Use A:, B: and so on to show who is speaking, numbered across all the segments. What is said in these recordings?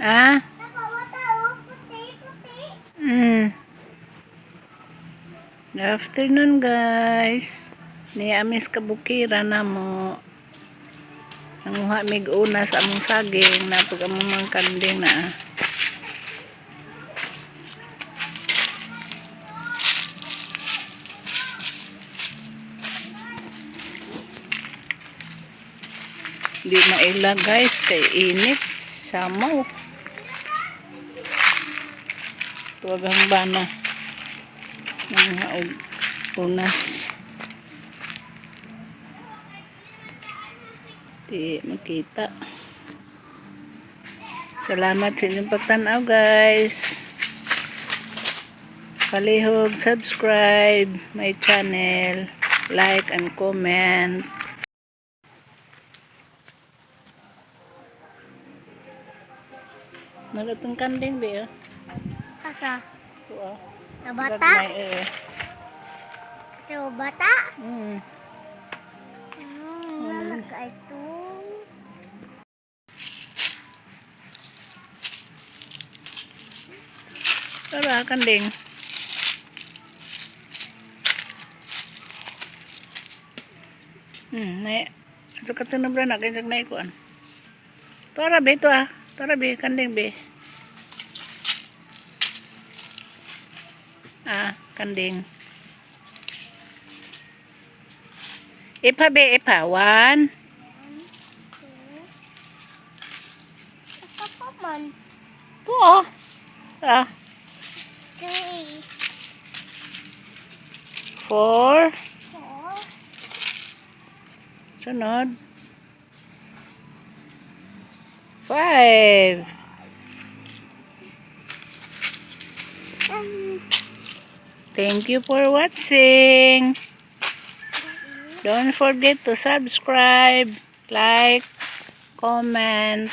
A: Ah? Good afternoon, guys. Ni amis kabukira na mo. Nanguha mig una sa among saging napag among mga kanding na. Ah. Di maila, guys, kay init. Samaw. Tuwag ang bana. Nanguha og unas. Di makita. Salamat sa inyong pagtanaw, guys. Palihog, subscribe my channel, like and comment. Nagatong kanding ba?
B: Asa?
A: Ito ah.
B: Sa bata?
A: Gagmay, eh.
B: Sa bata?
A: Mm.
B: Ito.
A: Tara, kanding. Nay. Ito ka tunod na kay na ikuan. Tara be ito ah. Tara be, kanding be. Ah, kanding. Ipa be, ipa. One.
B: Ito pa man.
A: Two ah. Ah,
B: 3,
A: 4.
B: 4.
A: Sunod. 5. Thank you for watching. Don't forget to subscribe, like, comment.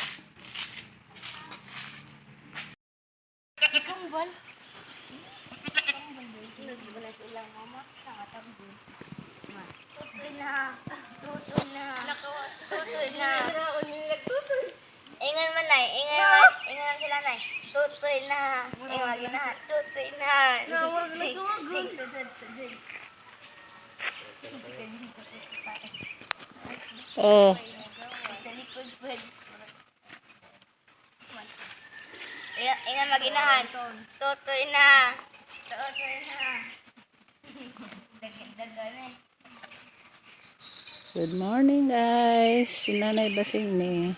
B: Kambal. Tutoy na. Tutoy na. Tutoy na. Ingon man nay, ingon man, ingon man sila nay. Tutoy na. Ingon lagi na. Tutoy na. Sudod, sudod.
A: Oh,
B: Sa likod pwede. Ingon maginahan. Tutoy na. Tutoy na. Dagan eh.
A: Good morning, guys. Si Nanay Basing ni.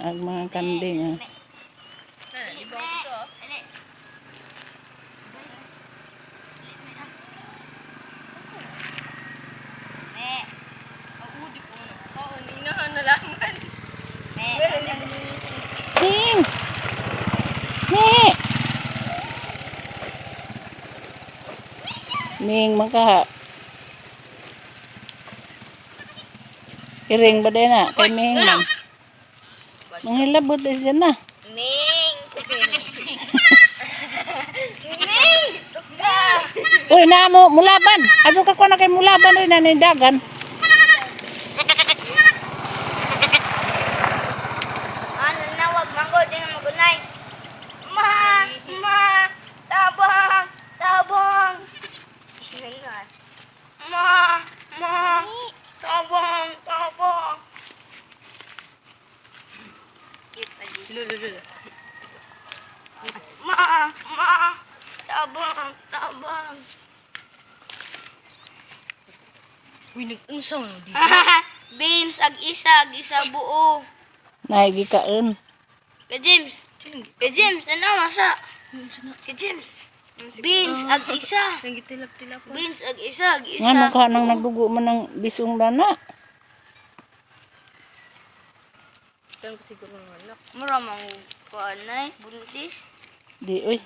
A: Ang mga kanding ah.
B: Ano? Me. Me.
A: Ning! Ni! Ning, maka. Iring ba din na? Kay Ming man. Manghilabot is dyan na.
B: Ming. Ming. Tukka.
A: Uy, na mo, mulaban. Ato ka ko na kay mulaban rin na nindagan.
B: Ano na wag manggo di na magunay. Ma, ma, tabang, tabang. Ma, ma, tabang, tabang. Ma, ma, tabang, tabang.
C: Uy, nag-unsa man di.
B: Beans, ag isa, ag isa buo.
A: Naigikaon.
B: Ka James, ka James, ano masa? Ka James, beans, ag isa.
C: Nangitilap-tilap.
B: Beans, ag isa, ag isa.
A: Nga nang nang nagdugo man ng bisong dana.
C: Tan ko siguro ng anak.
B: Mura mang kuan nay, buntis.
A: Di, uy.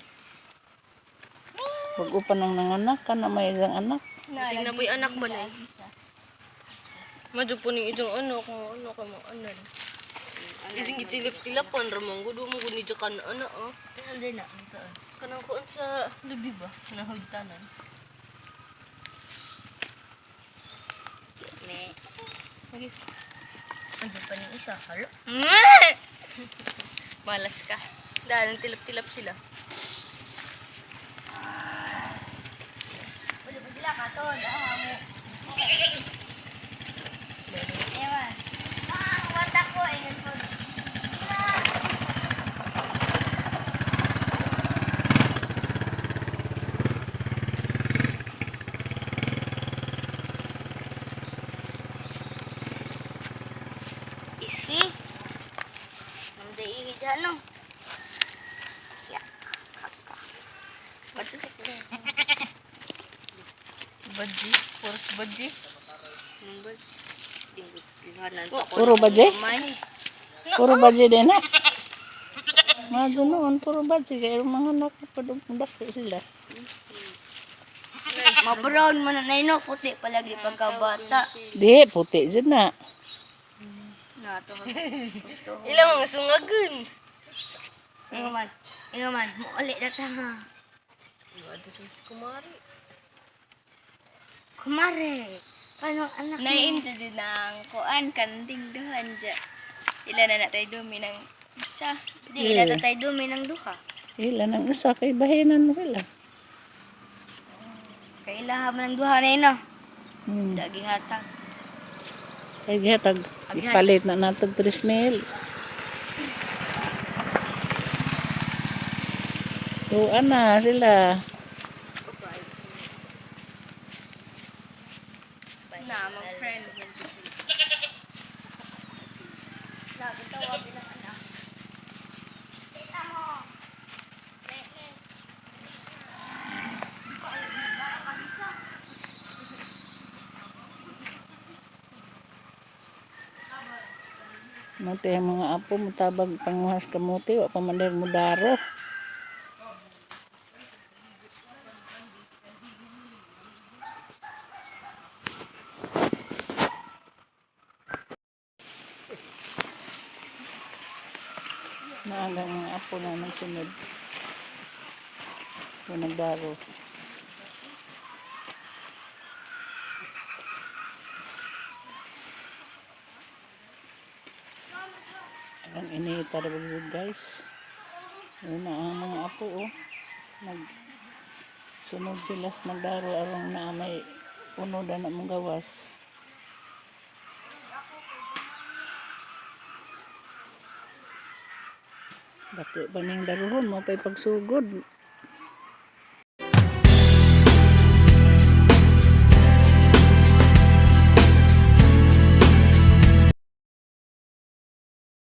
A: Bago pa nang nanganak ka na may isang anak.
C: Kasing na po'y anak ba na? Madyo po ning ijong ano kung ano ka mo ano. Ijong gitilap-tilapan ra man gud mo gud ni kan ana oh.
B: Ano na?
C: Kanang kuan sa lubi ba? Kanang hugtanan.
B: Me.
C: Sige.
B: Ano pa ng isa? Halo?
C: Malas ka. Dahil tilap-tilap sila.
B: Wala pa sila katon. Ah, mo. Ewan. Ah, wata ko. Ingat po. Isi. Nandiihi dyan, no? Ya. Kaka. Ba't
C: Badji. Puros badji.
A: Puro badji? Puro badji din na. Mga ganoon, puro badji. Kaya yung mga anak ko, padumdak sila.
B: Ma-brown man na ino, puti palagi pagkabata.
A: Di, puti dyan na.
B: Na to.
C: Ilang mga sungagun.
B: Ingo man. Ingo man, muuli na ta ha.
C: Wala sa kumari.
B: Kumare. Paano anak mo?
C: Naiinto din ng kuan kanding duhan dya. Ila na natay dumi ng isa.
B: Di ila ta tayo dumi ng duha.
A: Ila nang isa kay bahinan mo sila.
B: Kay ilaha man ng duha na ino.
A: Hmm.
B: Dagi hatag.
A: Ay, gihatag. Ipalit na natag 3 mil. Tuan na sila.
C: Na, mga friend.
B: Lagi tawagin ng anak. Tita mo.
A: Mati ang mga apo, mutabag panguhas kamuti, wa pa man dahil mudaro. Naaga ang mga apo na nagsunod. O nagdaro. Ang inita ra ba guys. Una ang mga apo oh. Nag sunod sila sa nagdaro arong na may unod na mong gawas. Dako pa ning daruhon mo pa'y pagsugod.